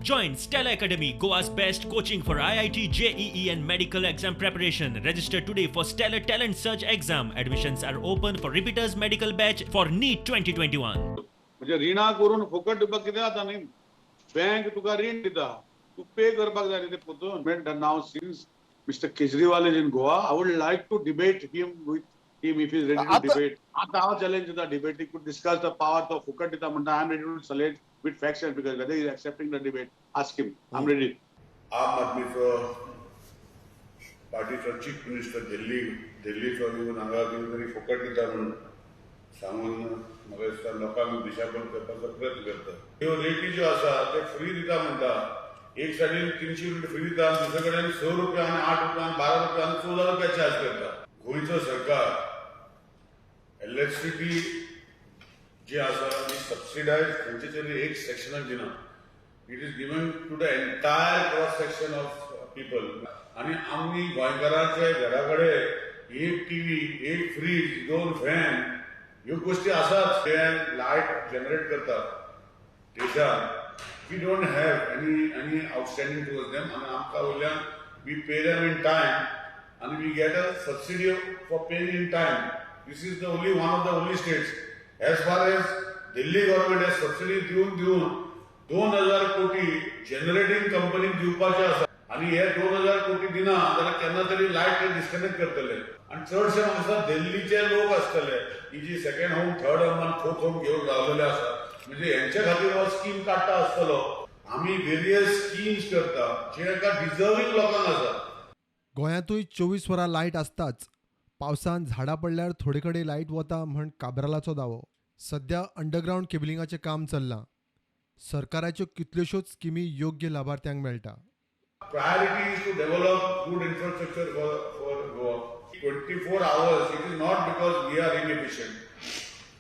Join Stellar Academy, Goa's best coaching for IIT, JEE, and medical exam preparation. Register today for Stellar Talent Search exam. Admissions are open for repeaters medical batch for NEET 2021. म्हणजे रिणां करून फुकट दिवपाक कितें जाता न्ही. Bank तुका रीण दिता, तूं पे करपाक जाय न्ही ते परतून. Now, since Mister Kejriwal is in Goa, I would like to debate him with him if he's ready to debate. आतां हांव चॅलेंज दिता debate to discuss the power. तो फुकट दिता म्हणटा. I am ready to challenge with facts and figures. Whether he's accepting the debate, ask him. I am ready. आम आदमीचो पार्टीचो chief minister दिल्ली दिल्लीचो येवन हांगा कितें तरी फुकट दिता म्हणून सांगून म्हाका दिसता लोकांक दिशाभूल करपाचो प्रयत्न करता. ह्यो रेटी ज्यो आसा ते फ्री दिता म्हणटा. एक सायडीन 300 रुपया फ्री दिता आनी दुसरे कडेन 6 रुपया आनी 8 रुपया आनी 12 रुपया आनी 14 रुपया चार्ज करता. गोंयचो सरकार इलेक्ट्रिसिटी जी आसा ती सबसिडायज खंयचे तरी एक सेक्शनाक दिना. It is given to the entire cross section of people. आनी आमी गोंयकारांच्या घरा कडेन एक टीव्ही, एक फ्रीज, दोन फॅन ह्यो गोश्टी आसात. ते लायट जनरेट करतात देशात. We don't have any outstanding towards them. आनी आमकां वयल्यान we pay them in time आनी we get a subsidy for paying in time. This is the only one of the only states. As far as Delhi government has subsidy दिवन दिवन 2000 कोटी generating कंपनीक दिवपाचे आसा आनी हे 2000 कोटी दिना जाल्यार केन्ना तरी लायट डिस्कनेक्ट करतले. आनी चडशे म्हाका दिसता दिल्लीचे लोक आसतले ही जी सेकंड होम, थर्ड होम आनी फोर्थ होम घेवन रावलेले आसा, म्हणजे हेंच्या खातीर हो स्कीम काडटा आसतलो. आमी वेरियस स्किम्स करता जे एका डिजर्वींग लोकांक आसा. गोंयांतूय 24 वरां लायट आसताच. पावसान झाडां पडल्यार थोडे कडेन लायट वता म्हण काब्रालाचो दावो. सध्या अंडरग्रावंड केबलिंगाचें काम चल्लां. सरकाराच्यो कितल्योश्योच स्किमी योग्य लाभार्थ्यांक मेळटा. Priority is to develop good infrastructure for Goa. 24 hours, it is not because we are inefficient.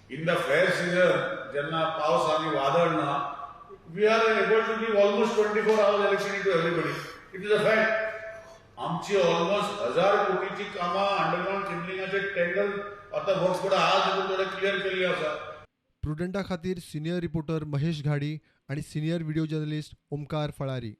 In the fair season, जेन्ना पावस आनी वादळ ना, we are able to give almost 24 hours electricity to everybody. It is a fact. आमची almost 1000 कोटीची कामां underground केबलिंगाचे tender आतां works board आज थोडे क्लियर केल्ले आसा. प्रुडंटा खातीर सिनियर रिपोर्टर महेश घाडी आणि सिनियर व्हिडिओ जर्नलिस्ट ओमकार फळारी.